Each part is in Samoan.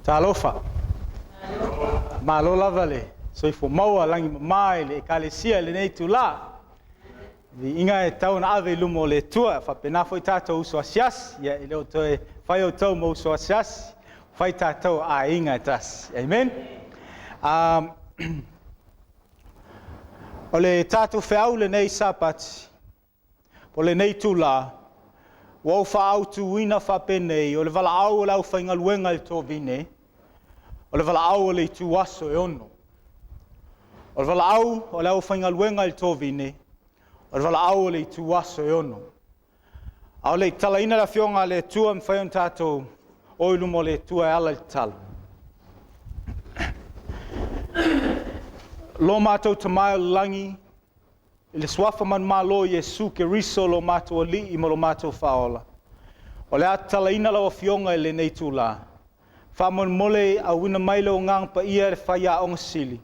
Talofa. Malo lava le soifua maua lagi mama i le Ekalesia i lenei itulā. Viiga e tatau ona ave i luma o le Atua, e faapena foi tatou uso asiasi. Ia e le o toe fai outou ma uso asiasi, fai tatou aiga e tasi. Amen. O le tatou feau lenei Sapati, o lenei itulā, ua ou faaautuina faapenei, o le valaau o le aufaigaluega i le tovine, o le valaau o le ituaso e 6. O le valaau o le aufaigaluega i le tovine, o le valaau o le ituaso e 6. A o le i tatalaina le Afioga a le Atua, e mafai ona tatou o i luma o le Atua e ala i le tatalo. Lo matou Tama i le lagi, i le suafa manumalo o Iesu Keriso lo matou Alii ma lo matou Faaola, o le a tatalaina lau Afioga i lenei itulā. Faamolemole auina mai lou Agaga Paia i le faiaoga sili,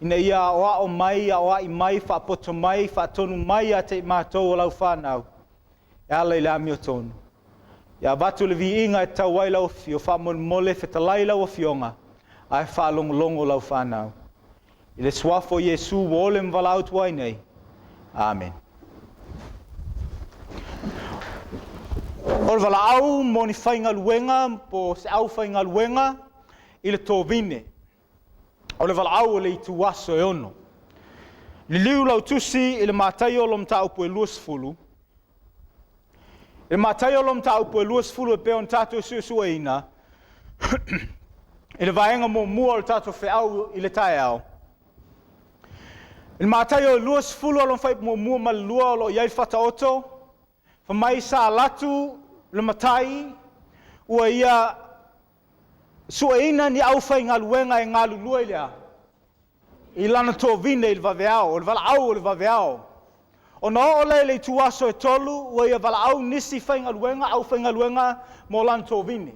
ina ia aoao mai, aoai mai, faapoto mai, faatonu mai ia te i matou o lau fanau, e ala i le amiotonu. Ia avatu le viiga e tatau ai lau afio, faamolemole fetalai lau Afioga, ae faalogologo lau fanau. I le suafa o Iesu ua ole ma valaau atu ai nei. Amen. O le valaau mo ni faigaluega po o se aufaigaluega i le tovine. O le valaau o le ituaso e 6. Liliu lau tusi i le Mataio lona mataupu e 20. I le Mataio lona mataupu e 20 e pei ona tatou suesueina i le vaega muamua o le tatou feau i le taeao. I le Mataio e 20 lona fuaiupu muamua ma le lua o lo o i ai le Faataoto, fai mai sa alu atu le matai ua ia sueina ni aufaigaluega e galulue i le a? I lana tovine i le vaveao, o le valaau o le vaveao. Ona oo lea i le ituaso e 3, ua ia valaau nisi faigaluega, aufaigaluega mo lana tovine.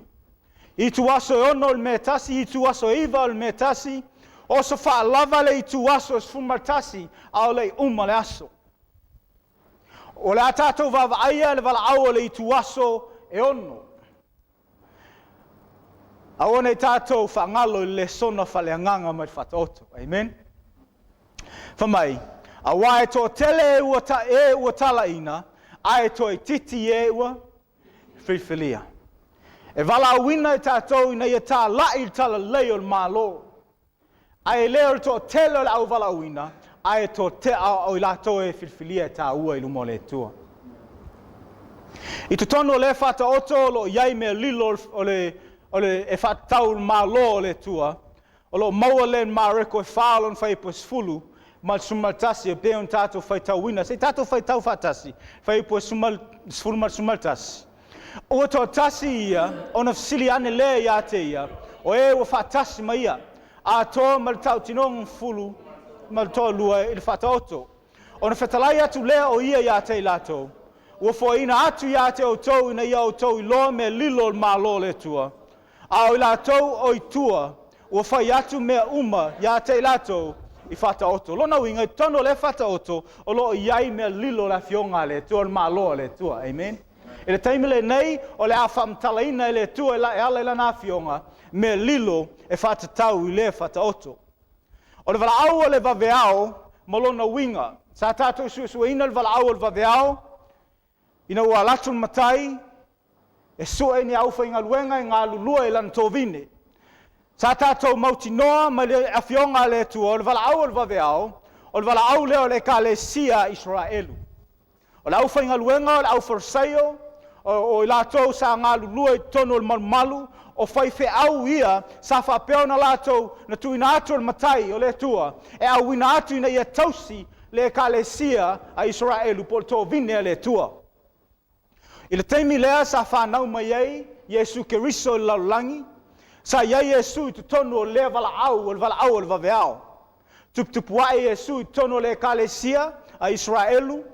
Ituaso e 6 o le mea e tasi, ituaso e 9 o le mea e tasi, oso faalava le ituaso e 11, a o le i uma le aso. O le a tatou vaavaaia le valaau o le ituaso e 6. Aua ne i tatou faagalo i le lesona faaleagaga mai le Faataoto. Amen. Fai mai, aua e toatele e ua, ta, e ua talaina, ae toaitiiti e ua filifilia. E valaauina i tatou ina ia talai le talalelei o le Malo. Ae le o le toatele o le auvalaauina, ae toate, o i latou e filifilia e taua i luma o le Atua. I totonu o lea Faataoto o lo o i ai mea lilo o le, o le, e faatatau i le Malo o le Atua, o lo o maua lea i Mareko e 4 lona fuaiupu e 10 ma le 11 e pei ona tatou faitauina. Se i tatou faitau faatasi, fuaiupu e 10 ma le 11. Ua toatasi ia, ona fesili ane lea ia te ia, o e ua faatasi ma ia, atoa ma le tautinoga fulu ma le toalua i le Faataoto. Ona fetalai atu lea o ia ia te i latou, ua foaiina atu ia te outou ina ia outou iloa mea lilo o le Malo o le Atua, a o i latou o i tua, ua fai atu mea uma ia te i latou i Faataoto. Lona uiga, i totonu o lea Faataoto, o lo o i ai mea lilo o le Afioga a le Atua, o le Malo a le Atua. Amen. I le taimi lenei, o le a faamatalaina e le Atua e ala i Lana Afioga, mea lilo e faatatau i lea Faataoto. O le valaau o le vaveao ma lona uiga. Sa tatou suesueina le valaau o le vaveao, ina ua alu atu le matai e sue ni aufaigaluega e galulue i lana tovine. Sa tatou mautinoa mai le Afioga a le Atua, o le valaau o le vaveao, o le valaau lea o le Ekalesia a Isaraelu. O le aufaigaluega, o le aufarisaio, o i latou sa galulue i totonu o le malumalu, o faifeau ia sa faapea ona latou na tuuina atu e le Matai o le Atua e auina atu ina ia tausi le Ekalesia a Isaraelu po o le tovine a le Atua. I le taimi lea sa fanau mai ai Iesu Keriso i le lalolagi, sa i ai Iesu i totonu o lea valaau, o le valaau o le vaveao. Tuputupu ae Iesu i totonu o le Ekalesia a Isaraelu,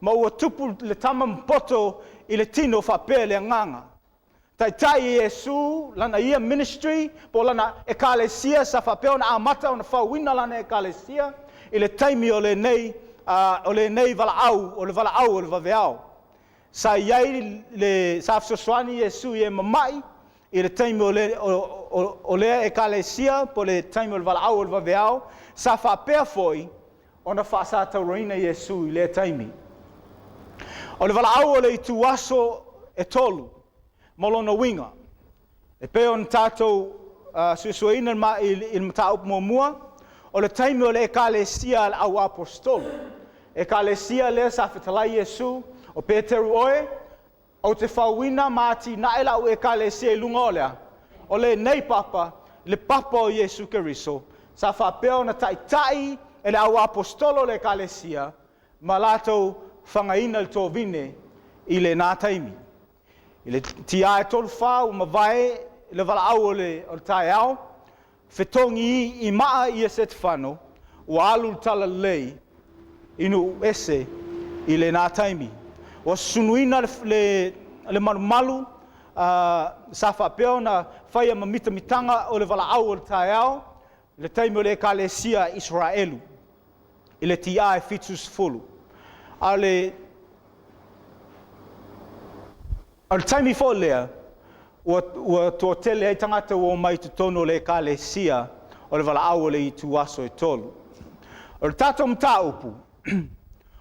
ma ua tupu le tama mapoto i le tino faapea le agaga. Taitai Iesu lana ia ministry po o lana Ekalesia sa faapea ona amata ona fauina lana Ekalesia i le taimi o lenei, o lenei valaau, o le valaau o le vaveao. Sa i ai le, sa fesoasoani Iesu i e mamai, i le taimi o, le, o, o, o lea ekalesia, po le taimi o le valaau o le vaveao, sa faapea foi ona faasatauraina Iesu i lea taimi. O le valaau o le ituaso e tolu ma lona uiga. E pei ona tatou suesueina i le mataupu muamua, o le taimi o le ekalesia a le au aposetolo. Ekalesia lea sa fetalai Iesu, o Peteru oe, ou te fauina ma atinae lau ekalesia i luga o lea. O lenei papa, le papa o Iesu Keriso, sa faapea ona taitai e le au aposetolo le ekalesia, ma latou fagaina le tovine i lena taimi. I le tiā e 34 ua mavae le valaau o le taeao, fetogi i maa ia Setefano, ua alu le talalelei i nuu ese i lena taimi. Ua susunuina le, le, le malumalu sa faapea ona faia ma mitamitaga o le valaau o le taeao, le taimi o le ekalesia Israelu i le tiā e 70. A o le taimi foi lea, ua, ua toatele ai tagata ua omai i totonu o le ekalesia o le valaau o le ituaso e tolu. O le tatou mataupu,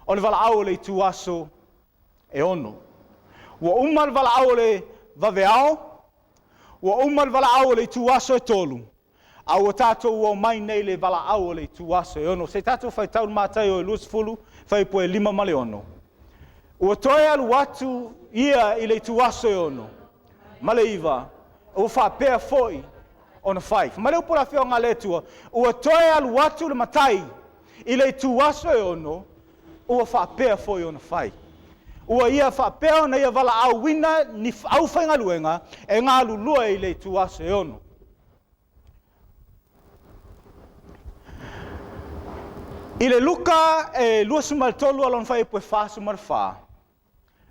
o le valaau o le ituaso e ono. Ua uma le valaau o le vaveao, ua uma le valaau o le ituaso e tolu, a ua tatou omai nei i le valaau o le ituaso e ono. Se i tatou faitau le Mataio e 20, fuaiupu e 5 ma le 6. Ua toe alu atu ia i le ituaso e ono ma le 9, ua faapea foi ona fai. Fai mai le upu a le Afioga a le Atua, ua toe alu atu le matai i le ituaso e ono, ua faapea foi ona fai. Ua ia faapea ona ia valaauina ni aufaigaluega e galulue i le ituaso e ono. I le Luka e 23 a lona fuaiupu e 44,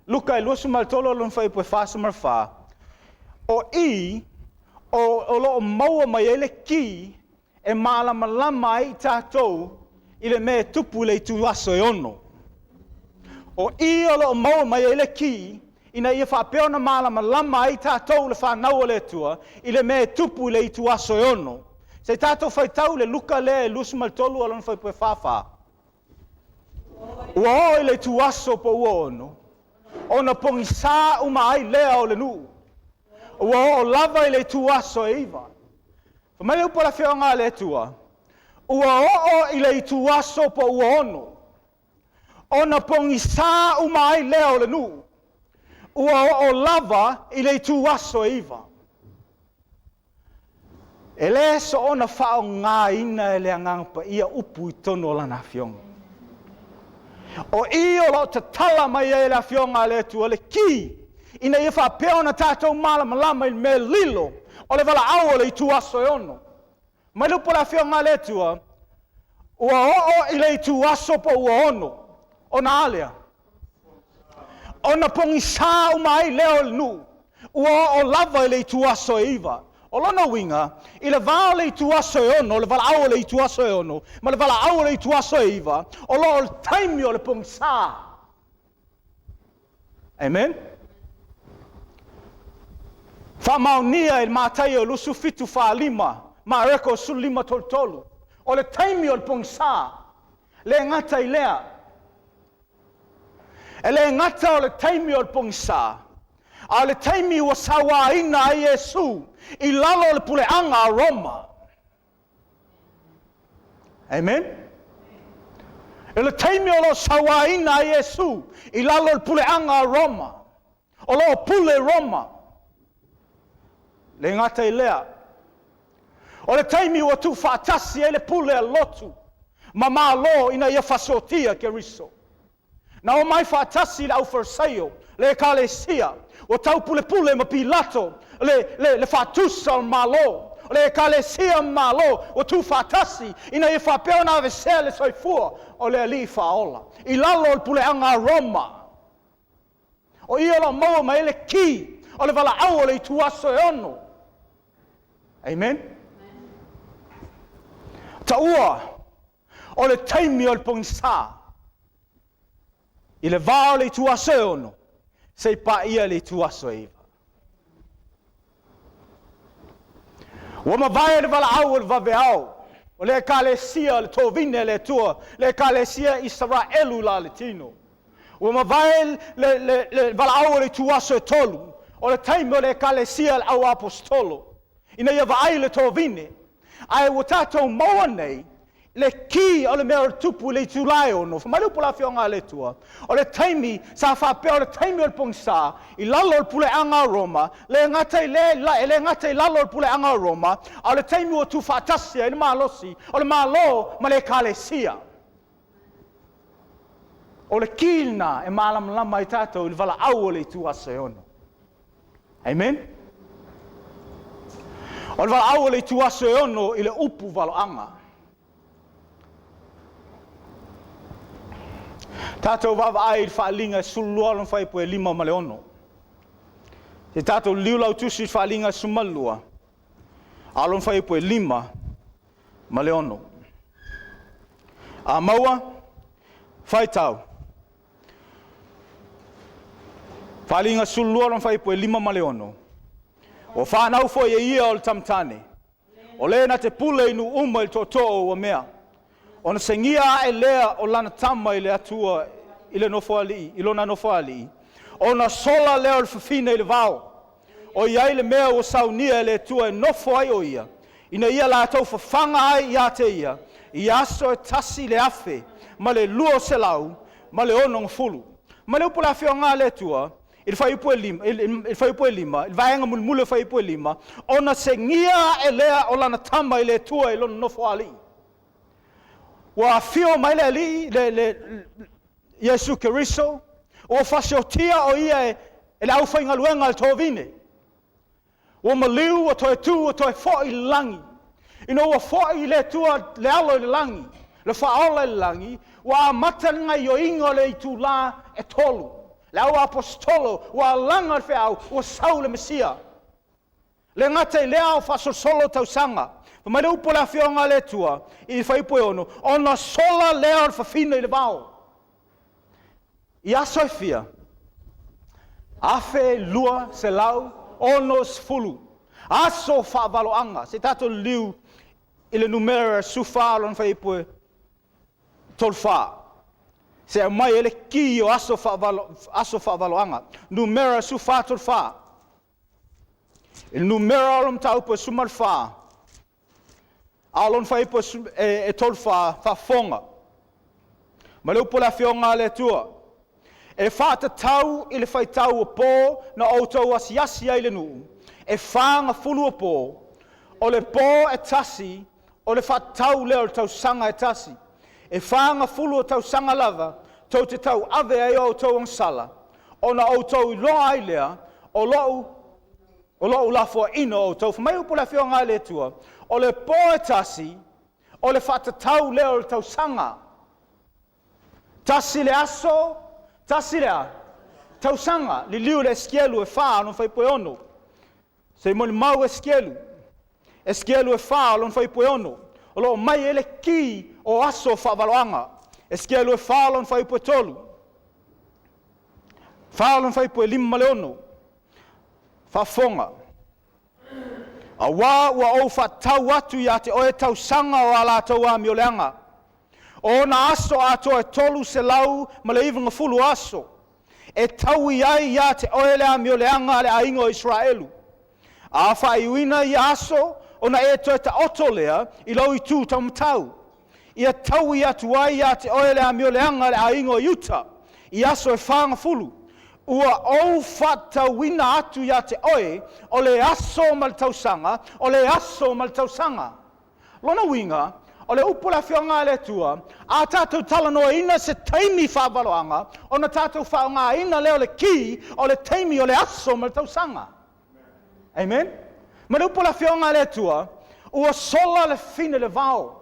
Luka e 23 a lona fuaiupu e 44, o i o lo o maua mai ai le ki e malamalama ai tatou i le mea e tupu i le ituaso e ono. O i o lo o maua mai ai le ki ina ia faapea ona malamalama ai tatou le fanau o le Atua i le mea e tupu i le ituaso e ono. Se i tatou faitau le Luka lea e 23 a lona fuaiupu e 44. Ua oo i le ituaso po ua ono, ona pogisā uma ai lea o le nuu. Ua oo lava i le ituaso e 9. Fai mai le upu a le Afioga a le Atua, ua oo i le ituaso po ua ono, ona pogisā uma ai lea o le nuu. Ua oo lava i le ituaso e 9. E le soona faaaogaina e le Agaga Paia upu i totonu o lana afioga. O i o lo o tatala mai ai e le Afioga a le Atua le ki ina ia faapea ona tatou malamalama i le mea lilo o le valaau o le ituaso e ono. Mai le upu a le Afioga a le Atua, ua oo i le ituaso po ua ono, ona a lea? Ona pogisā uma ai lea o le nuu, ua oo lava i le ituaso e 9. O lona uiga, i le va o le ituaso e ono, o le valaau o le ituaso e ono, ma le valaau o le ituaso e 9, o lo o le taimi o le pogisā. Amen? Faamaonia e le Mataio 27 45, Mareko 15 33. O le taimi o le pogisā, le gata i lea. E le gata o le taimi o le pogisā, a o le taimi ua sauaina ai Iesu i lalo o le puleaga a Roma. Amen? E le taimi o lo o sauaina ai Iesu i lalo o le puleaga a Roma. O lo o pule Roma. Le gata i lea. O le taimi ua tuufaatasi ai le pule a lotu ma malo ina ia fasotia Keriso. Na omai faatasi le aufarisaio, le ekalesia, ua taupulepule ma Pilato, le, le, le faatusa o le Malo, o le ekalesia ma Malo, ua tuufaatasi ina ia faapea ona avesea le soifua o le Alii Faaola i lalo o le puleaga a Roma. O ia o lo o maua mai ai le ki o le valaau o le ituaso e ono. Amen? Taua, o le taimi o le pogisā. I le va o le ituaso e ono, se i paia le ituaso e 9. Ua mavae le valaau o le vaveao, o le ekalesia, le tovine a le Atua, le ekalesia Isaraelu la le tino. Ua mavae le valaau o le ituaso e 3, o le taimi o le ekalesia le au aposetolo, ina ia vaai le tovine. Ae ua tatou maua nei, le ki o le mea o le tupu i le itula e 6, fai mai le upu a le afioga a le Atua, o le taimi sa faapea o le taimi o le pogisa i lalo o le puleaga a Roma, le gata i le, e le gata i lalo o le puleaga a Roma, a o le taimi ua tuufaatasi ai le malosi o le Malo ma le ekalesia. O le ki lena e malamalama ai tatou i le valaau o le ituaso e 6. Amen? O le valaau o le ituaso e 6 i le upu valoaga. Tatou vaavaai i le faaliga e 12 lona fuaiupu e 5 ma le 6. Se tatou liliu lautusi i le faaliga 12, a lona fuaiupu e 5 ma le 6. A maua, faitau. Faaliga 12 lona fuaiupu e 5 ma le 6. Ua fanau foi e ia o le tamatane, o le na te pule i nuu uma i le tootoo ua mea. Ona segia ae lea o lana tama i le Atua i le nofoalii, i lona nofoalii, ona sola lea o le fafine i le vao. O i ai le mea ua saunia e le Atua e nofo ai o ia, ina ia latou fafaga ai ia te ia, i aso e 1260. Ma le upu le afioga a le Atua, i le fuaiupu e 5, i le fuaiupu e 5, i le vaega mulimuli o le fuaiupu e 5, ona segia ae lea o lana tama i le Atua i lona nofoalii. Ua afio mai le alii, le Iesu Keriso, ua fasiotia o ia e le aufaigaluega a le tovine. Ua maliu, ua toe tu, ua toe foi i le lagi. Ina ua foi i le Atua le alo i le lagi, le faaola i le lagi, ua amata le gaioiga o le itulā e 3. Le au aposetolo ua alaga le feau, ua sau le Mesia. Le gata i lea o faasolosolo tausaga. Fai mai le upu a le afioga a le Atua i le fuaiupu e 6, ona sola lea o le fafine i le vao. I aso e fia? 1260. Aso faavaloaga. Se tatou liliu i le numera 14 lona fuaiupu e 34. Se aumai ai le ki o aso faavaloaga. Numera 14, 34. I le numera o le mataupu e 14, a o lona fuaiupu e 34, faafofoga. Ma le upu a le afioga a le Atua, e faatatau i le faitau o pō na outou asiasi ai i le nuu, e 40 o pō, o le pō e tasi, o le faatatau lea o le tausaga e tasi. E 40 o tausaga lava, tou te tauave ai o outou agasala, ona outou iloa ai lea, o lou lafoaiina o outou. Fai mai upu le afioga a le Atua, o le pō e tasi, o le faatatau lea o le tausaga. Tasi le aso, tasi le a? Tausaga. Liliu le Esikielu e 4, lona fuaiupu e 6. Se i molimau Esikielu. Esikielu e 4, lona fuaiupu e 6. O lo o mai ai le ki o aso faavaloaga. Esikielu e 4, lona fuaiupu e 3. 4, lona fuaiupu e 5 ma le 6. Faafofoga. Auā ua ou faatatau atu ia te oe tausaga o a latou amioleaga. O ona aso atoa e 390 aso, e taui ai ia te oe le amioleaga a le aiga o Isaraelu. A faaiuina ia aso, ona e toe taoto lea i lou itu taumatau. Ia taui atu ai ia te oe le amioleaga a le aiga o Iuta, i aso e 40. Ua ou faatatauina atu ia te oe o le aso ma le tausaga, o le aso ma le tausaga. Lona uiga, o le upu le afioga a le Atua, a tatou talanoaina se taimi faavaloaga, ona tatou faaaogaina lea o le ki o le taimi o le aso ma le tausaga. Amen? Ma le upu le afioga a le Atua, ua sola le fine le vao.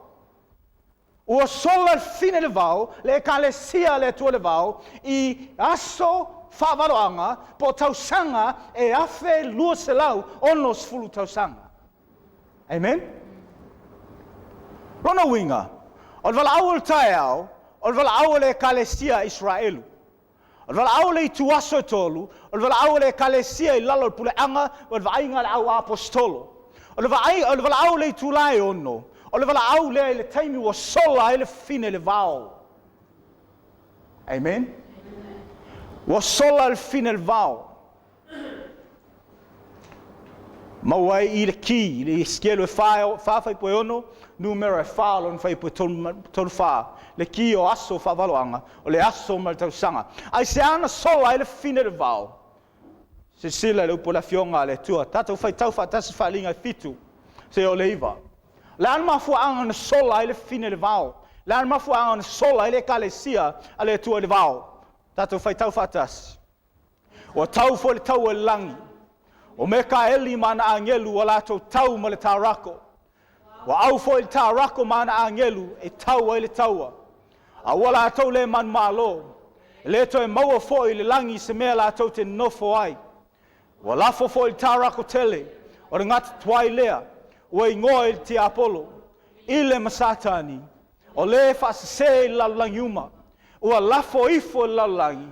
Ua sola le fine le vao, le ekalesia le Atua le vao, i aso faavaloaga po o tausaga e 1260 tausaga. Amen? Lona uiga, o le valaau o le taeao, o le valaau o le ekalesia Israelu. O le valaau o le ituaso e 3, o le valaau o le ekalesia i lalo o le puleaga o le vaaiga a le au aposetolo. O le vaai, o le valaau i le itulā e 6, o le valaau lea i le taimi ua sola ai le fafine i le vao. Amen? Ua sola le fafine i le vao. Maua ai i le ki, i le Iesikielu e 4, 4 fuaiupu e 6, numera e 4, lona fuaiupu e 3, 4. Le ki o aso faavaloaga, o le aso ma le tausaga. Aisea na sola ai le fafine i le vao? Silasila i le upu a le Afioga a le Atua. Tatou faitau faatasi Faaaliga e 7 seia oo i le 9. O le a le mafuaaga na sola ai le fafine i le vao? O le a le mafuaaga na sola ai le Ekalesia a le Atua i le vao? Tatou faitau faatasi. Ua tau foi le taua i le lagi. O Mekaeli ma ana agelu ua latou tau ma le tarako. Ua au foi le tarako ma ana agelu e tau ai le taua. A ua latou le manumalo, e le toe maua foi i le lagi se mea latou te nonofo ai. Ua lafo foi le tarako tele, o le gata tuai lea, ua igoa i le tiapolo, i le ma Satani, o le faasese i le lalolagi uma. Ua lafo ifo i le lalolagi,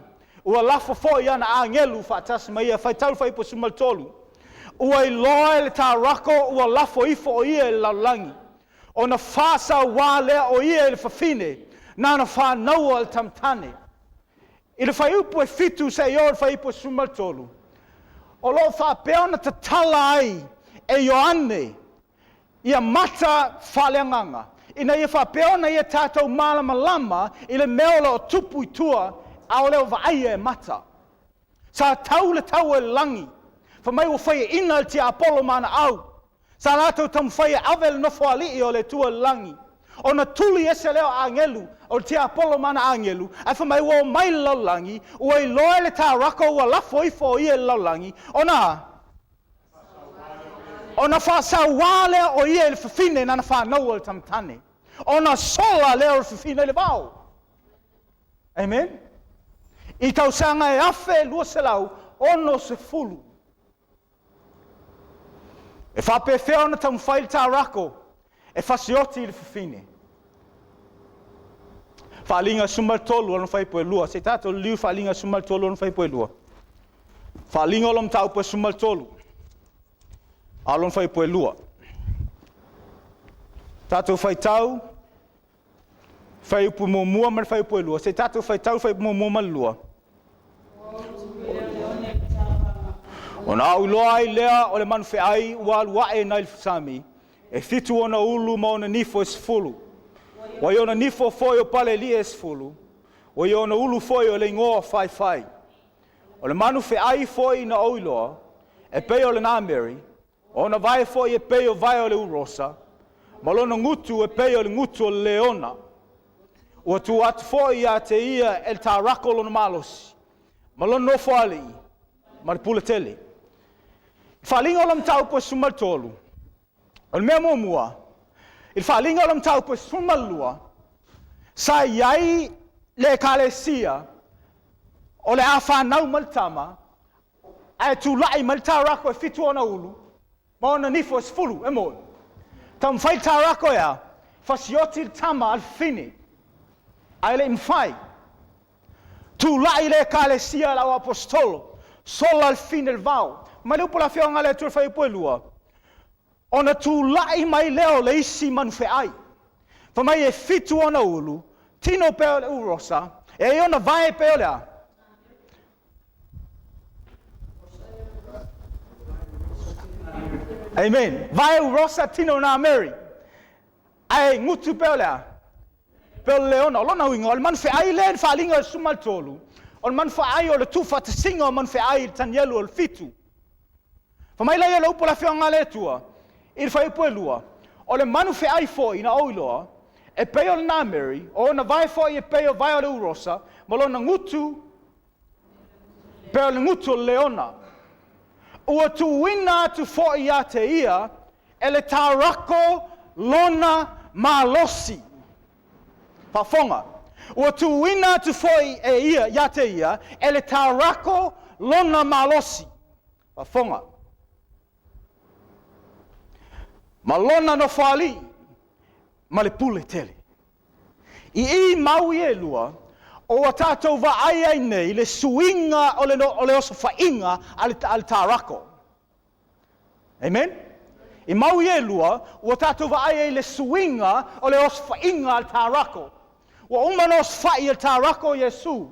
ua lafo foi ana agelu faatasi ma ia. Faitau le fuaiupu 13. Ua iloa e le tarako ua lafo ifo o ia i le lalolagi, ona faasauā lea o ia i le fafine nana fānaua le tama tane. I le fuaiupu e 7 seia oo i le fuaiupu e 13, o lo o faapea ona tatala ai e Ioane ia mata faaleagaga, ina ia faapea ona ia tatou malamalama i le mea o lo o tupu i tua, a o le o vaaia e mata. Sa tau le taua i le lagi, fai mai ua faiaina le tiapolo ma ana au. Sa latou taumafai e ave le nofoalii o le Atua i le lagi. Ona tuli ese lea o agelu, o le tiapolo ma ana agelu, ae fai mai ua omai i le lalolagi, ua iloa e le tarako ua lafo ifo o ia i le lalolagi, ona ona faasauā lea o ia i le fafine nana fānaua le tama tane. Ona sola lea o le fafine i le vao. Amen? I tausaga e 1260. E faapefea ona taumafai le tarako e fasioti i le fafine. Faaaliga 13 lona fuaiupu e 2. Se i tatou liliu Faaaliga 13 lona fuaiupu e 2. Faaaliga o le mataupu e 13, a o lona fuaiupu e 2. Tatou faitau fuaiupu muamua ma le fuaiupu e 2. Se i tatou faitau fuaiupu muamua ma le 2. Ona ou iloa ai lea o le manu feai ua alu ae nai le sami, e 7 ona ulu ma ona nifo e 10. Ua i ona nifo foi o palealii e 10, ua i ona ulu foi o le igoa faifai. O le manu feai foi na ou iloa, e pei o le nameri, o ona vae foi e pei o vae o le urosa, ma lona gutu e pei o le gutu o le leona. Ua tuu atu foi ia te ia e le tarako lona malosi, ma lona nofoalii, ma le pule tele. Faaaliga o le mataupu e 13, o le mea muamua, i le faaaliga o le mataupu e 12, sa i ai le Ekalesia o le a fanau mai le tama, ae tulai mai le tarako e 7 ona ulu, ma ona nifo e 10, e moni. Taumafai le tarako e a, fasioti le tama a le fafine, ae le i mafai. Tulai le Ekalesia a le au aposetolo, sola le fafine i le vao. Mai le upu a le Afioga a le Atua i le fuaiupu e 2, ona tulai mai lea o le isi manu feai. Fai mai e 7 ona ulu, tino pea o le urosa, e ai ona vae pea o le a? Amen. Vae urosa tino nā Mary. Ae gutu pea o le a? Pea o le leona. O lona uiga, o le manu feai lea i le faaaliga o le 13, o le manu feai o le tuufaatasiga o manu feai i le Tanielu o le 7. Fai mai laia o le upu a le Afioga a le Atua, i le fuaiupu e 2, o le manu feai foi na ou iloa, e pei o le nameri, o ona vae foi e pei o vae o le urosa, ma lona gutu pei o le gutu o le leona. Ua tuuina atu foi ia te ia e le tarako lona malosi. Faafofoga. Ua tuuina atu foi e ia ia te ia e le tarako lona malosi. Faafofoga. Ma lona nofoalii ma le pule tele. I i mau ia e lua, o ua tatou vaai ai nei le suiga o le, no, o le osofaiga a le tarako. Amen? I mau ia e lua, ua tatou vaai ai i le suiga o le osofaiga a le tarako. Ua uma ona osofai e le tarako Iesu.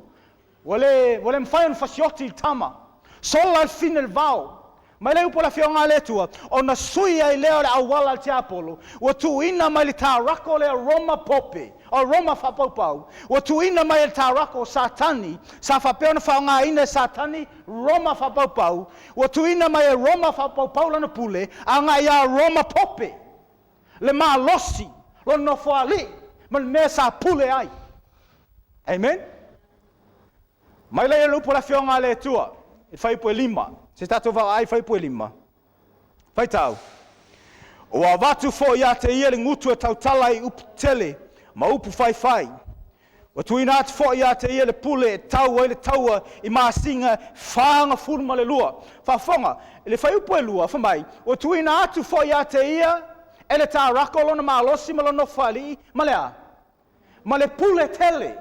Ua le, ua le mafai ona fasioti i le tama. Sola le fine le vao. Mai le upu a le Afioga a le Atua, ona sui ai lea o le auala a le tiapolo, ua tuuina mai le tarako lea Roma pope, o Roma faapaupau, ua tuuina mai e le tarako o Satani, sa faapea ona faaaogaina e Satani Roma faapaupau, ua tuuina mai e Roma faapaupau lana pule, agai ia Roma pope, le malosi, lona nofoalii, ma le mea sa pule ai. Amen? Mai lea le upu a le Afioga a le Atua, i le fuaiupu e 5. Se tatou vaavaai i le fuaiupu e 5. Faitau. Ua avatu foi ia te ia le gutu e tautala ai i upu tele ma upu faifai. Ua tuuina atu foi ia te ia le pule e tau ai le taua i masina 42. Faafofoga, i le fuaiupu e 2, fai mai, ua tuuina atu foi ia te ia e le tarako lona malosi ma lona nofoalii, ma le a? Ma le pule tele.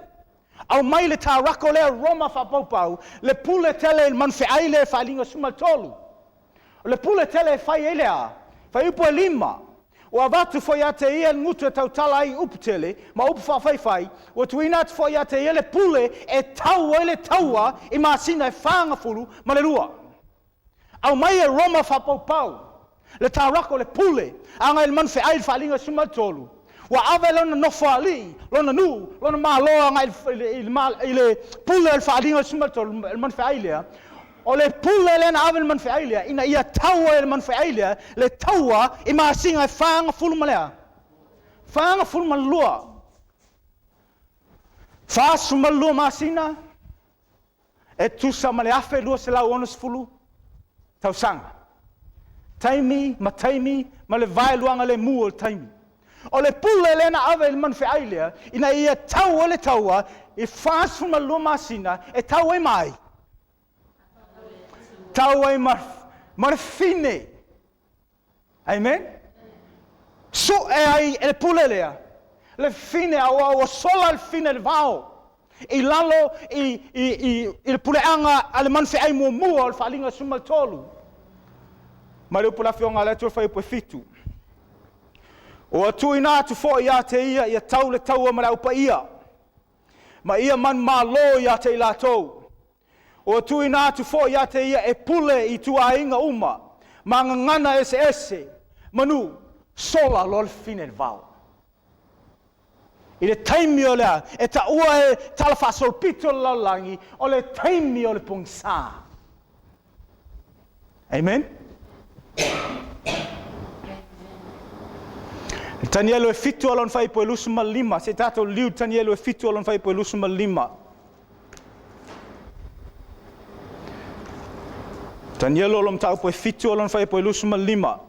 Aumai le tarako lea Roma faapaupau, le pule tele i le manufeai lea e faaaliga 13. O le pule tele e fai ai le a? Fuaiupu e 5. Ua avatu foi ia te ia le gutu e tautala ai i upu tele ma upu faafaifai, ua tuuina atu foi ia te ia le pule e tau ai le taua i masina e 42. Aumai e Roma faapaupau le tarako, le pule, agai i le manufeai i le faaaliga 13. Ua ave lona nofoalii, lona nuu, lona malo agai i le pule o le faaaliga 13, le manufeai lea. O le pule lea na ave i le manufeai lea, ina ia tau ai e le manufeai lea le taua i masina e 40 ma le a? 42. 42 masina e tusa ma le 1260 tausaga. Taimi ma taimi ma le vaeluaga lemu o le taimi. O le pule lea na ave i le manufeai lea, ina ia tau ai le taua i 42 masina e tau ai mai. Tau ai ma le fine. Amen? Sue ai e le pule lea le fine, aua ua sola le fine le vao i lalo i le puleaga a le manufeai muamua o le faaaliga 13. Mai le upu a le Afioga a le Atua fuaiupu e 7. Ua tuuina atu foi ia te ia, ia tau le taua ma le aupaia, ma ia manumalo ia te i latou. Ua tuuina atu foi ia te ia e pule i ituaiga uma, ma gagana eseese, manu, sola loa le fine le vao. I le taimi o lea, e taua e tala faasolopito o le lalolagi, o le taimi o le pogisa. Amen? Tanielo e 7 o lona fuaiupu e 25. Se tatou liu Tanielo e 7 o lona fuaiupu e 25. Tanielo o lo mataupu e 7 o lona fuaiupu e 25.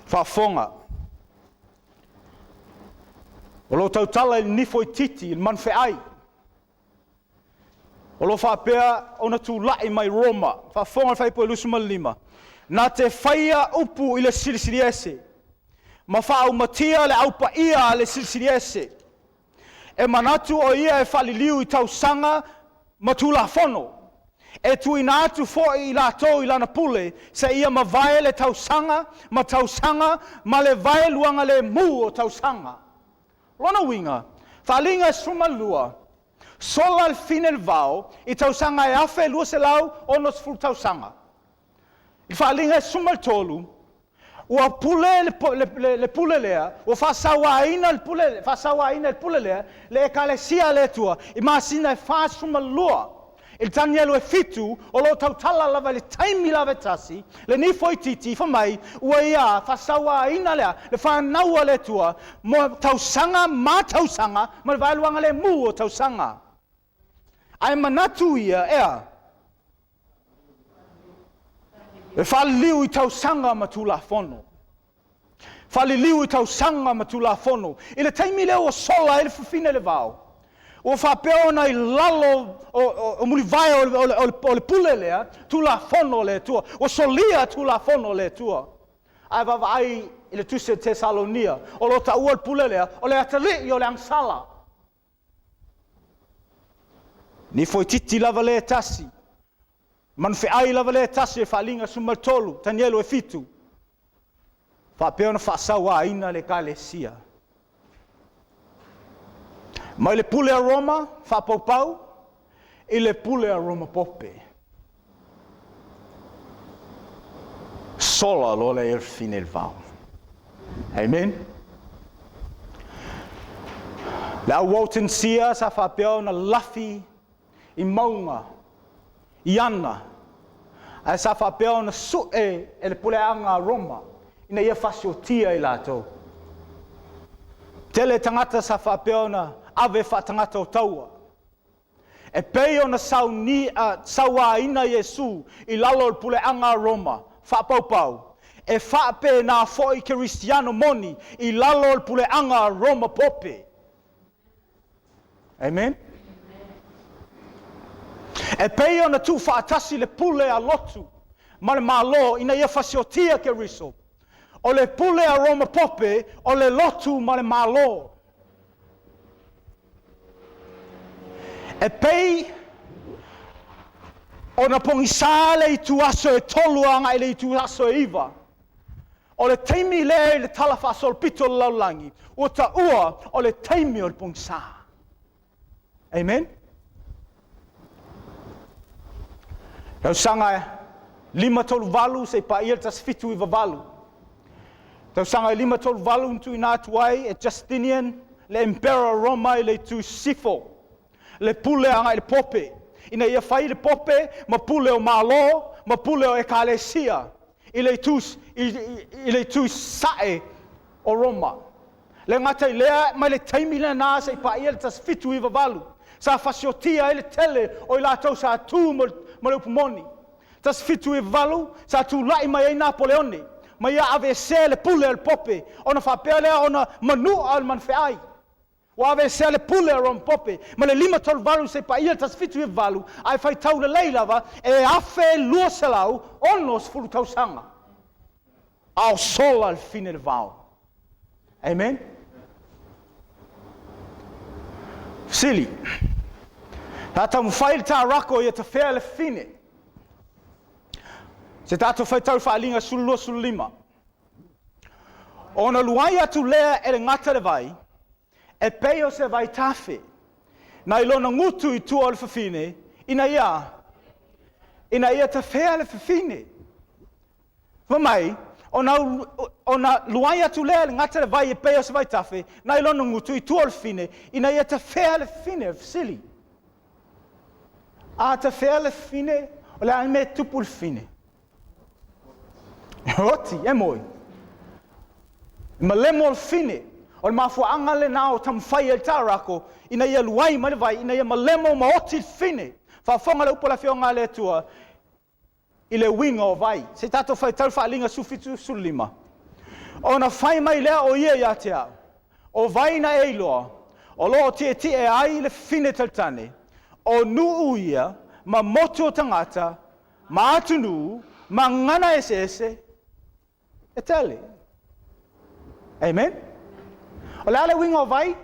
Faafofoga. O lo tautala i le nifo itiiti, i le manufeai. O lo faapea ona tulai mai Roma. Faafofoga le fuaiupu e 25. Na te faia upu i le Silisiliese, ma faaumatia le aupaia a le Silisiliese. E manatu o ia e faaliliu i tausaga ma tulafono. E tuuina atu foi i latou i lana pule, seia mavae le tausaga ma tausaga ma le vaeluaga lemu o tausaga. Lona uiga, faaaliga e 12, sola le fine le vao i tausaga e 1260 tausaga. I faaaliga e 13, ua pule le pule lea, ua faasauaina le pule lea, le ekalesia a le Atua, i masina e 42. I le Tanielo e 7, o lo tautala lava i le taimi lava e tasi, le nifo itiiti, fai mai, ua ia faasauaina lea, le fanau a le Atua, mo tausaga ma tausaga, ma le vaeluaga lemu o tausaga. Ae manatu ia, ea, e faaliliu i tausaga ma tulafono. Faaliliu i tausaga ma tulafono. I le taimi lea ua sola ai le fafine le vao, ua faapea ona i lalo o mulivae o le pule lea, tulafono o le Atua. Ua solia tulafono o le Atua. Ae vaavaai i le tusi o Tesalonia, o lo taua le pule lea, o le atalii o le agasala. Nifo itiiti lava le tasi, manufeai lava le tasi e faaaliga 13, Tanielo e 7. Faapea ona faasauaina le Ekalesia. Mai le pule a Roma faapaupau i le pule a Roma pope. Sola loa lea i le fafine i le vao. Amen. Le au Waldensia sa faapea ona lafi i mauga, i ana, ae sa faapea ona sue e le puleaga a Roma ina ia fasiotia i latou. Tele tagata sa faapea ona ave faatagata o taua. E pei ona sauni, sauaina Iesu i lalo o le puleaga a Roma faapaupau, e faapena foi Kerisiano moni i lalo o le puleaga a Roma pope. Amen. E pei ona tuufaatasi le pule a lotu ma le Malo ina ia fasiotia Keriso. O le pule a Roma pope o le lotu ma le Malo. E pei ona pogisā le ituaso e 3 agai i le ituaso e 9. O le taimi lea i le tala faasolopito o le lalolagi, ua taua o le taimi o le pogisā. Amen. Tausaga 538 seia paia le 1798. Tausaga e 538 na tuuina atu ai e Justinian le Emperor Roma i le itu sisifo, le pule agai i le pope, ina ia fai le pope ma pule o Malo ma pule o Ekalesia i le itu, i le itu sae o Roma. Le gata i lea, mai le taimi lenā seia paia le 1798, sa fasiotia ai le tele o i latou sa tu mo le upu moni. 1798, sa tulai mai ai Napoleone, ma ia aveesea le pule a le pope, ona faapea lea ona manua le manufeai. Ua aveesea le pule a Roma pope, ma le 538 seia paia le 1798, ae faitau lelei lava, e 1260 tausaga a o sola le fafine i le vao. Amen. Fesili. Sa taumafai le Taurako ia tafea le fafine. Se tatou faitau Faaaliga 12, 15. Ona luai atu lea e le gata le vai, e pei o se vaitafe, nai lona gutu i tua o le fafine, ina ia, ina ia tafea le fafine. Fai mai, ona, ona luai atu lea e le gata le vai e pei o se vaitafe, nai lona gutu i tua o le fafine, ina ia tafea le fafine. Fesili. A tafea le fafine, o le a le mea e tupu i le fafine? E oti, e moi. E malemo le fafine. O le mafuaaga lenā o taumafai ai le Taurako ina ia luai mai le vai, ina ia malemo ma oti le fafine. Faafofoga le upu a le Afioga a le Atua i le uiga o vai. Se i tatou faitau le Faaaliga 17, 15. Ona fai mai lea o ia ia te au, O vai na e iloa, o lo o tietie ai le fafine talitane, o nuu ia ma motu o tagata, ma atunuu, ma gagana eseese e tele. Amen? O le a le uiga o vai?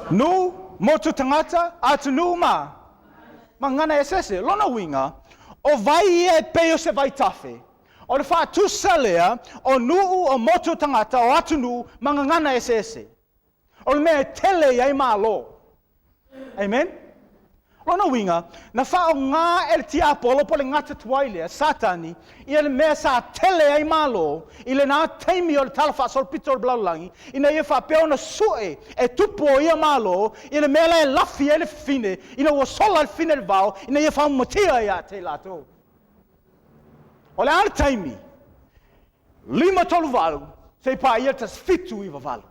Nuu, motu tagata, atunuu ma ma gagana eseese. Lona uiga, o vai ia e pei o se vaitafe. O le faatusa lea o nuu, o motu tagata, o atunuu ma gagana eseese. O le mea e tele i ai Malo. Amen? Lona uiga, na faaaoga e le tiapolo po o le gata tuai lea, Satani, ia le mea sa tele ai Malo i lenā taimi o le Tala Faasolopito o le Lalolagi, ina ia faapea ona sue e tupu o ia Malo i le mea la e lafi ai le fafine ina ua sola le fafine i le vao, ina ia faaumatia ia te i latou. O le a le taimi? 538 seia paia le 1798.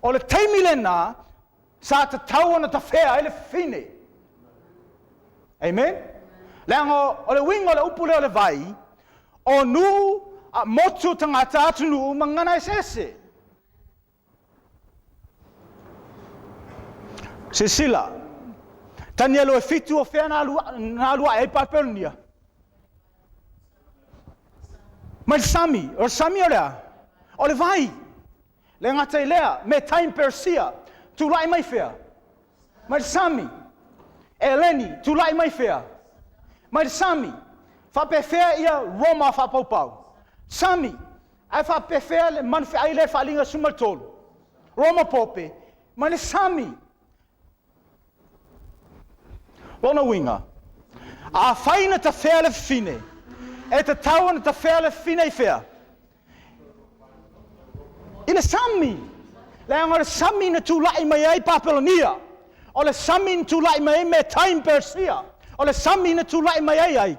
O le taimi lenā sa tatau ona tafea ai le fafine. Amen? Leaga o le uiga o le upu lea o le vai, o nuu, motu, tagata, atunuu ma gagana eseese. Silasila, Tanielo e 7 o fea na alu ae ai Papelonia? Mai le sami. O le sami o le a? O le vai. Le gata i lea, Metai ma Peresia, tulai mai fea? Mai le sami. Eleni, tulai mai fea? Mai le sami. Faapefea ia Roma faapaupau? Sami. Ae faapefea le manufeai lea faaliga 13? Roma Pope ma le sami. Lona uiga, afai na tafea le fafine, e tatau ona tafea le fafine i fea? I le sami. Leaga o le sami na tulai mai ai Papelonia. O le sami na tulai mai ai Metai ma Peresia. O le sami na tulai mai ai ai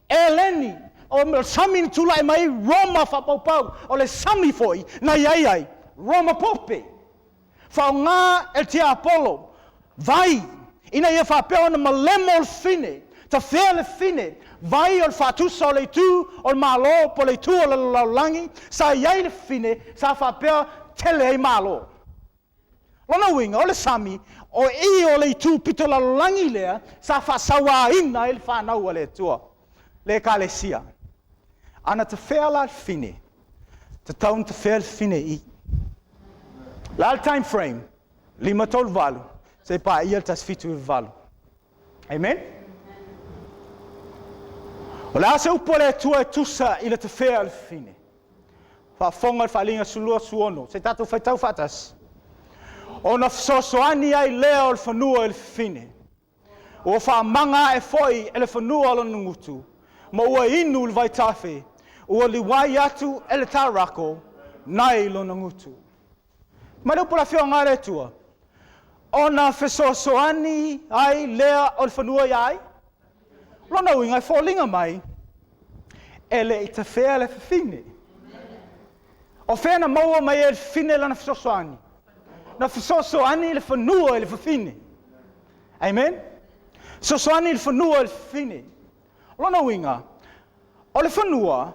Eleni. O le sami na tulai mai ai Roma faapaupau. O le sami foi na i ai ai Roma Pope. Faaaoga e le tiapolo vai ina ia faapea ona malemo le fafine, tafea le fafine, vai o le faatusa o le itu o le Malo po o le itu o le lalolagi sa i ai le fafine sa faapea tele ai Malo. Lona uiga, o le sami, o i o le itu pito lalolagi lea sa faasauaina ai le fanau a le Atua, le Ekalesia. A na tafea la le fafine, tatau ona tafea le fafine i i. O le a le time frame? 538 seia paia le 1798. Amen? O le a se upu a le Atua e tusa i le tafea o le fafine? Faafofoga le Faaaliga 12 16. Se i tatou faitau faatasi. Ona fesoasoani ai lea o le fanua i le fafine. Ua faamaga ae foi e le fanua lona gutu, ma ua inu i le vaitafe, ua liuai atu e le tarako nai lona gutu. Mai le upu a le Afioga a le Atua, ona fesoasoani ai lea o le fanua iā ai? Lona uiga e foliga mai, e le i tafea le fafine. O fea na maua mai ai e le fafine lana fesoasoani? Na fesoasoani le fanua i le fafine. Amen? Fesoasoani le fanua i le fafine. O lona uiga, o le fanua,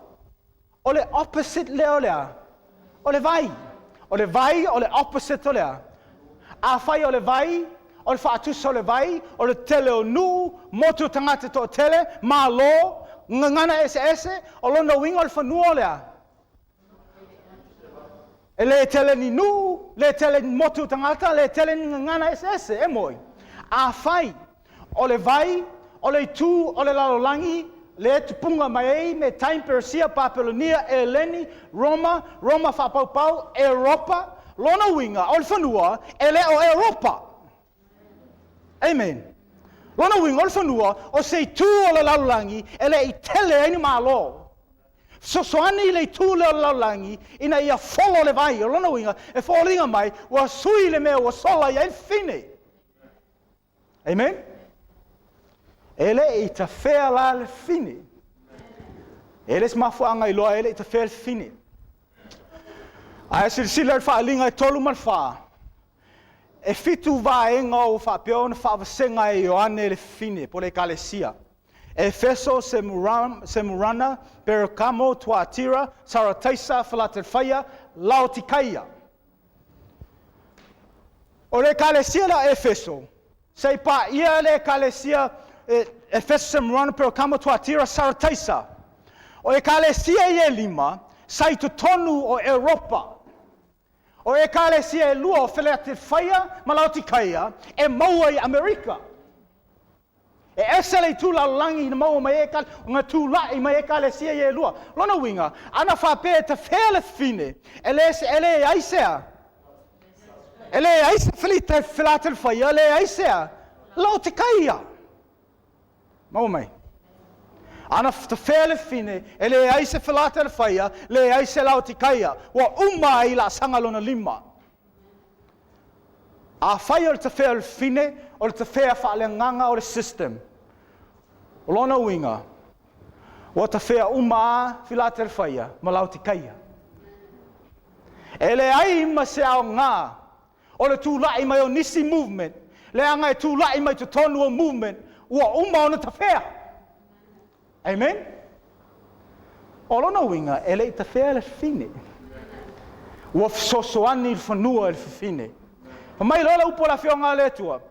o le opposite lea o le a? O le vai. O le vai o le opposite o le a? Afai o le vai, o le faatusa o le vai, o le tele o nuu, motu o tagata toatele, malo, gagana eseese, o lona uiga o le fanua o le a? E le tele ni nuu, le tele ni motu o tagata, le tele ni gagana eseese, e moi. Afai o le vai, o le itu o le lalolagi, lea e tupuga mai ai Metai, Peresia, Papelonia, Eleni, Roma, Roma faapaupau, Eropa, lona uiga o le fanua e le o Eropa. Amen. Lona uiga o le fanua o se itu o le lalolagi e le i tele ai ni malo. Fesoasoani le itu lea o le lalolagi ina ia folo le vai. O lona uiga e foliga mai ua sui le mea ua sola i ai le fafine. Amen. E le i tafea la le fafine. E le se mafuaaga iloa e le i tafea le fafine. Ae silasila i le faaaliga e 3 ma le 4. E fitu vaega ua faapea ona faavasega e Ioane le fafine po o le Ekalesia. Efeso, Semurana, Perekamo, Tuatira, Sarataisa, Filatelfaia, Laotikaia. O le Ekalesia lea o Efeso, se i paia le Ekalesia Efeso, Semurana, Perekamo, Tuatira, Sarataisa. O Ekalesia ia e lima, sa i totonu o Eropa. O Ekalesia e lua o Filatelfaia ma Laotikaia e maua i Amerika. E ese le itu lalolagi na maua mai ai na tulai mai ai Ekalesia ia e lua. Lona uiga, ana faapea e tafea le fafine, e le e leai se a? E leai se Filatelfaia, e leai se a? Laotikaia. Maua mai. Ana tafea le fafine, e leai se Filatelfaia, leai se Laotikaia. Ua uma ai laasaga lona lima. Afai o le tafea o le fafine, o le tafea faaleagaga o le system. O lona uiga, ua tafea uma a Filatelfaia ma Laotikaia. E leai ma se aoga o le tulai mai o nisi movement, leaga e tulai mai totonu o movement ua uma ona tafea. Amen? O lona uiga, e le i tafea le fafine. Ua fesoasoani le fanua i le fafine. Fai mai loa le upu a le Afioga a le Atua,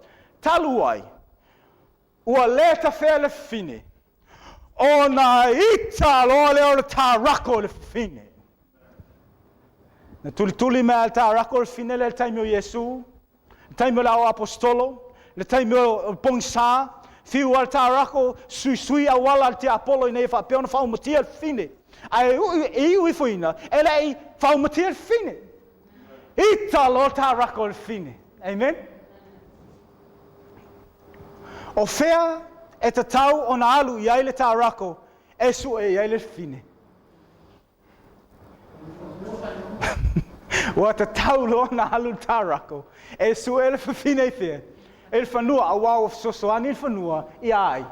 talu ai, ua le tafea le fafine, ona ita loa lea o le tarako i le fafine. Na tulituli mai lava le tarako i le fafine lea i le taimi o Iesu, le taimi o le ao aposetolo, le taimi o le pogisa. Fiu lava le tarako, suisui auala a le tiapolo ina ia faapea ona faaumatia le fafine. Ae e iu ifoina, e le i faaumatia le fafine. Ita loa le tarako i le fafine. Amen? O fea e tatau ona alu i ai le tarako e sue i ai le fafine? Ua tatau loa ona alu le tarako e sue le fafine i fea? I le fanua, aua ua fesoasoani le fanua ia ai?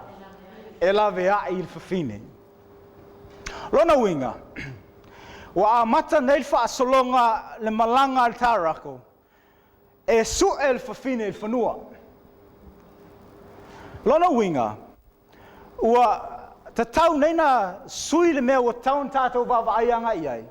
E laveai i le fafine. Lona uiga, ua amata nei le faasologa le malaga a le tarako e sue le fafine i le fanua. Lona uiga, ua tatau nei na sui le mea ua tatau ona tatou vaavaai agai i ai.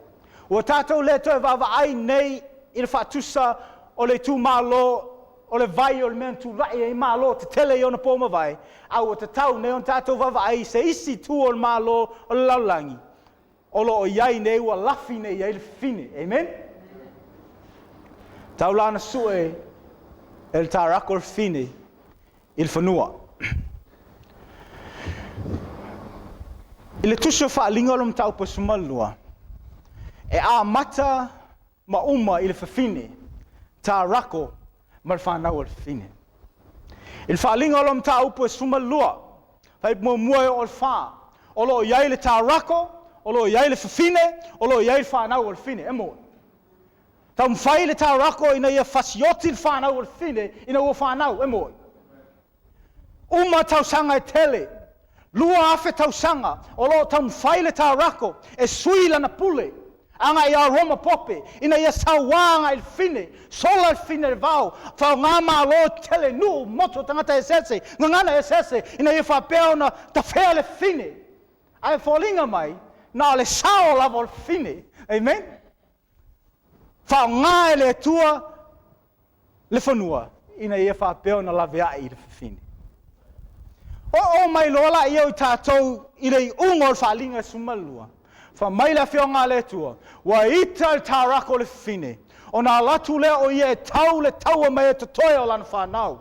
Ua tatou le toe vaavaai nei i le faatusa o le itumalo o le vai o le mea na tulai ai malo tetele i ona po ua mavae, a ua tatau nei ona tatou vaavaai i se isi itu o le malo o le lalolagi o lo o i ai nei ua lafi nei i ai le fafine. Amen? Tau la na sue e le tarako le fafine i le fanua. I le tusi o Faaaliga o le mataupu e 12, e amata ma uma i le fafine, tarako ma le fanau a le fafine. I le Faaaliga o le mataupu e 12, fuaiupu muamua e oo i le 4, o lo o i ai le tarako, o lo o i ai le fafine, o lo o i ai le fanau a le fafine. E moni. Taumafai le tarako ina ia fasioti le fanau a le fafine ina ua fanau. E moni. Uma tausaga e tele, 2000 tausaga, o lo o taumafai le tarako e sui lana pule agai ia Roma Pope ina ia sauā agai i le fafine, sola le fafine i le vao, faaaoga malo tele, nuu, motu, tagata eseese, gagana eseese ina ia faapea ona tafea le fafine. Ae foliga mai, na o le sao lava o le fafine. Amen? Faaaoga e le Atua le fanua ina ia faapea ona laveai i le fafine. Oo mai loa laia o i tatou i le iuga o le Faaaliga e 12, fai mai le Afioga a le Atua, ua ita le tarako o le fafine, ona alu atu lea o ia e tau le taua ma e totoe o lana fanau.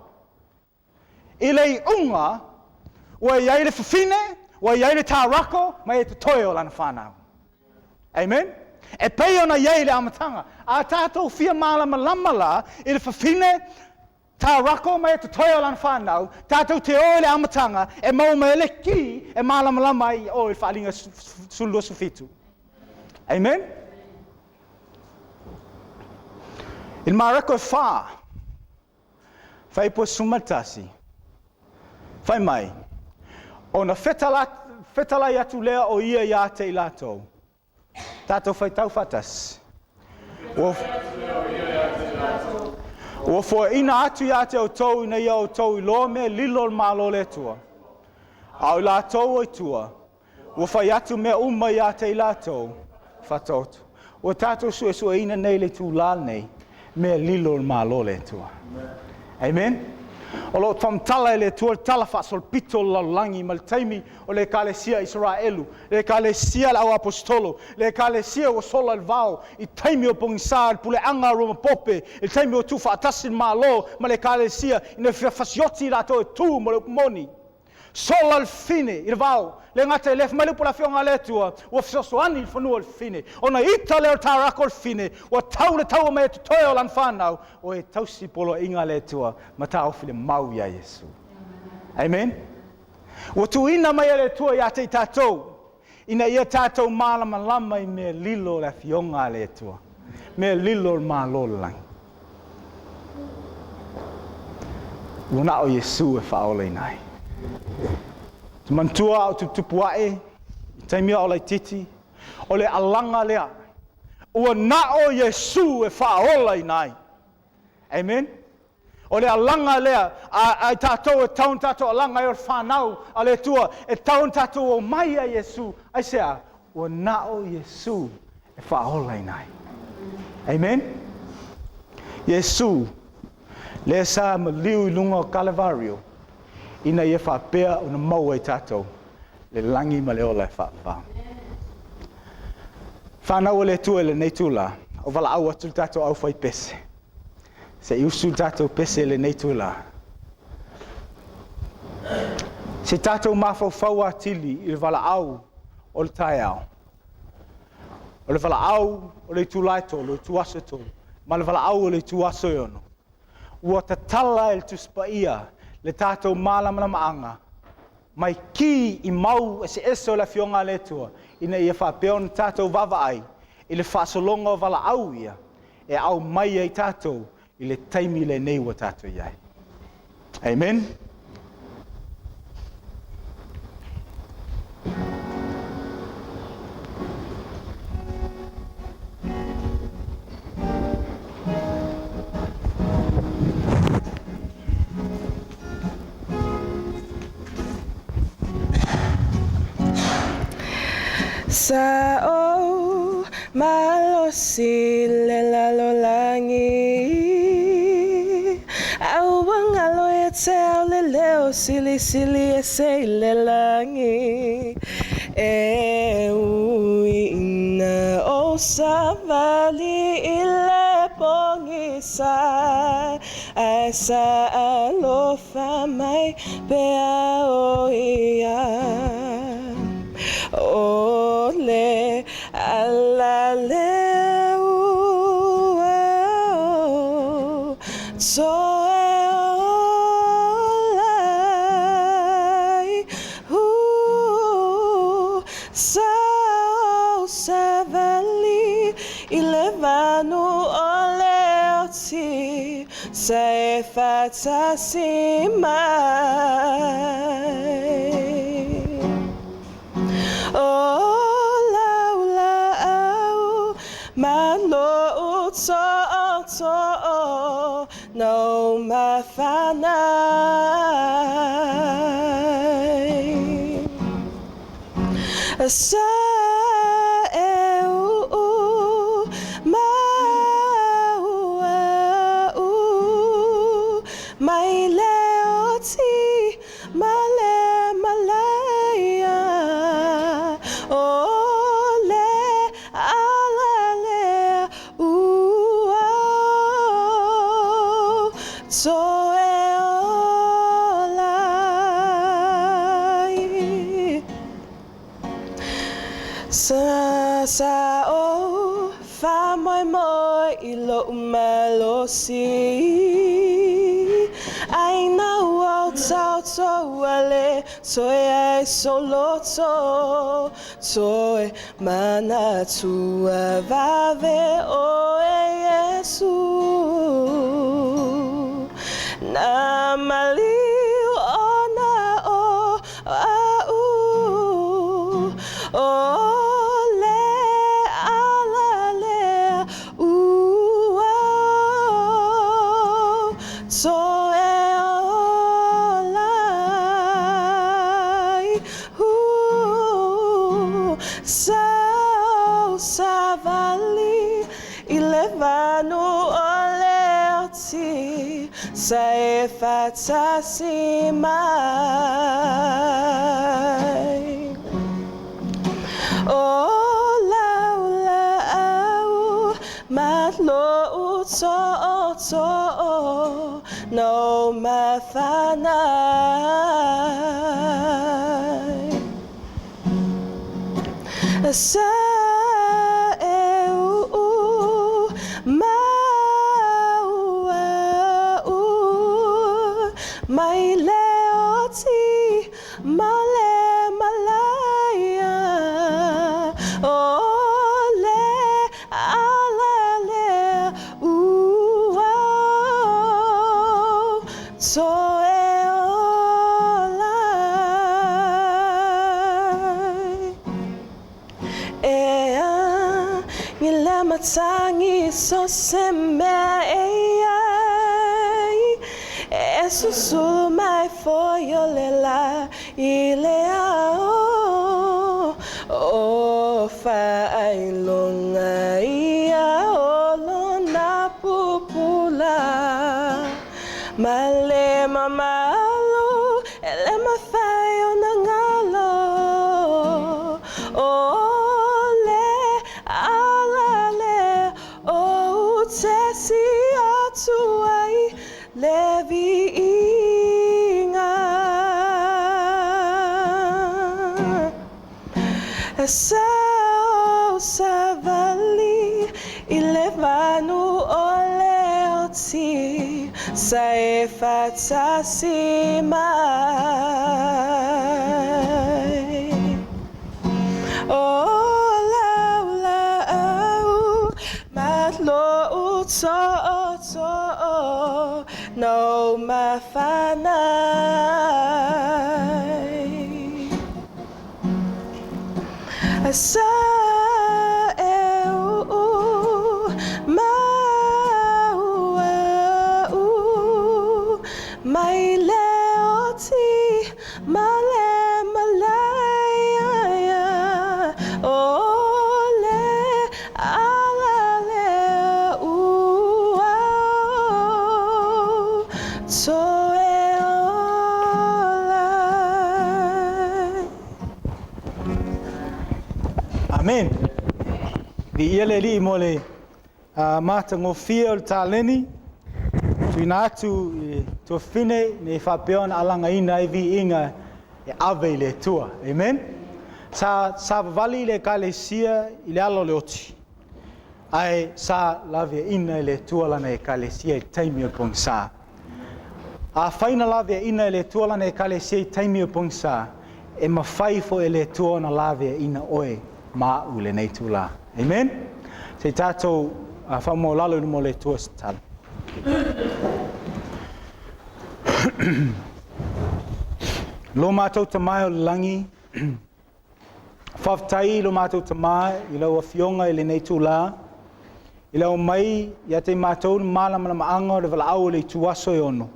I le iuga, ua i ai le fafine, ua i ai le tarako ma e totoe o lana fanau. Amen? E pei ona i ai i le amataga. A tatou fia malamalama la i le fafine tarako ma e totoe o lana fanau, tatou te o i le amataga e maua mai ai le ki e malamalama ai i o i le Faaaliga 12:17. Amen? I le Mareko e 4, Fuaiupu e 11, fai mai, Ona fetalai atu lea o ia ia te i latou. Tatou faitau faatasi. Ua, ua foaiina atu ia te outou ina ia outou iloa mea lilo o le Malo o le Atua. A o i latou o i tua, ua fai atu mea uma ia te i latou, faataoto. Ua tatou suesueina nei le itulā lenei, mea lilo o le Malo o le Atua. Amen. O lo o faamatala e le Atua le tala faasolopito o le lalolagi ma le taimi o le Ekalesia Isaraelu, le Ekalesia a le Auaposetolo, le Ekalesia ua sola i le vao i taimi o pogisa i le puleaga a Roma Pope, i le taimi ua tuufaatasi le Malo ma le Ekalesia ina ia fasioti i latou e tu mo le upu moni. Sola le fafine i le vao, le gata i lea, fai mai le upu a le Afioga a le Atua, ua fesoasoani i le fanua o le fafine. Ona ita lea o le tarako o le fafine, ua tau le taua ma e totoe o lana fanau, o e tausi poloaiga a le Atua ma taofi le mau iā Iesu. Amen? Ua tuuina mai e le Atua ia te i tatou, ina ia tatou malamalama i mea lilo o le Afioga a le Atua, mea lilo o le Malo o le lagi. Ua na o Iesu e faaolaina ai. Te manatua a o tuputupu ae, i taimi a o laitiiti, o le alaga lea, ua na o Iesu e faaolaina ai. Amen? O le alaga lea a i tatou e tatau ona tatou alaga ai o le fanau a le Atua, e tatau ona tatou omai ia Iesu. Aisea? Ua na o Iesu e faaolaina ai. Amen? Iesu, lea sa maliu i luga o Kalevario, ina ia faapea ona maua e tatou le lagi ma le ola e faavavau. Fanau a le Atua i lenei itulā, o valaau atu le tatou aufaipese. Se i usu le tatou pese i lenei itulā. Se tatou mafaufau atili i le valaau o le taeao, o le valaau o le itula e 3, ituaso e 3, ma le valaau o le ituaso e 6, ua tatala e le Tusi Paia le tatou malamalamaaga mai ki i mau eseese o le Afioga a le Atua, ina ia faapea ona tatou vaavaai i le faasologa o valaau ia e aumai ai tatou i le taimi lenei ua tatou i ai. Amen. Sa ou malosi le lalolagi Ae ua galo ia te au le leo silisili ese i le lagi E ui ina ou savali i le pogisa Ae sa alofa mai pea o ia O le ala lea ua ou toe ola ai Sa ou savali i le manu o le oti Sa e faatasi mai O lau laau ma lou tootoo na ou mafana ai. Sa e uu mau au mai le oti ma le malaia O le ala lea ua ou toe ola ai. Sa ou faamoemoe i lou malosi Ae ina ua ou taoto ua le toe ai sou loto Toe manatu vave oe Iesu Na maliu ona o a'u O le ala lea ua ou toe ola ai Sa ou savali i le manu o le oti Sa e faatasi mai O lau laau ma lou tootoo na ou mafana ai. Sa e uu mau au mai le oti ma le malaia O le ala lea ua ou toe ola ai. E agi le matagi so se mea e iai E susulu mai foi o le la i le ao O faailoga ia o lona pupula Ma le mamalu e le mafai ona galo O le ala lea ou te sii atu ai le viiga. Sa ou savali i le manu o le oti sa e faatasi mai. O lau laau ma lou tootoo na ou mafana ai. Sa e uu mau au mai le oti ma le malaia o le ala lea ua ou toe ola ai. Amen. Viia le Alii mo le matagofie o le taleni tuuina atu i le tuafafine ina ia faapea ona alagaina ai viiga e ave i le Atua. Amen. Sa savavali le Ekalesia i le ala o le oti, ae sa laveaiina e le Atua lana Ekalesia i taimi o le pogisa. Afai na laveaiina e le Atua lana Ekalesia i taimi o le pogisa, e mafai foi e le Atua ona laveaiina oe ma au i lenei itula. Amen. Se i tatou faamaualalo i luma o le Atua i se tatalo. Lo matou Tama e o le lagi, faafetai lo matou Tama i lau Afioga i lenei itula, i le aumai ia te i matou le malamalamaaga o le valaau o le ituaso e 6.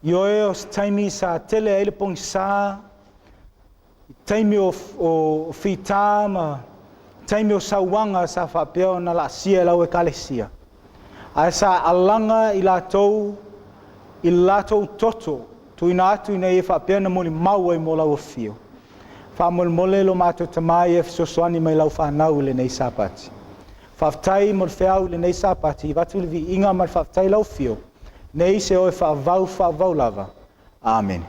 Ioe o se taimi sa tele ai le pogisa, i taimi o fita ma taimi o sauaga sa faapea ona laasia e lau Ekalesia, ae sa alaga i latou i le latou toto tuuina atu ina ia faapea ona molimau ai mo lau afio. Faamolemole lo matou Tama ia fesoasoani mai lau fanau i lenei Sapati. Faafetai mo le feau i lenei Sapati, avatu le viiga ma le faafetai i lau afio, nei se oe faavavau faavavau lava. Amene.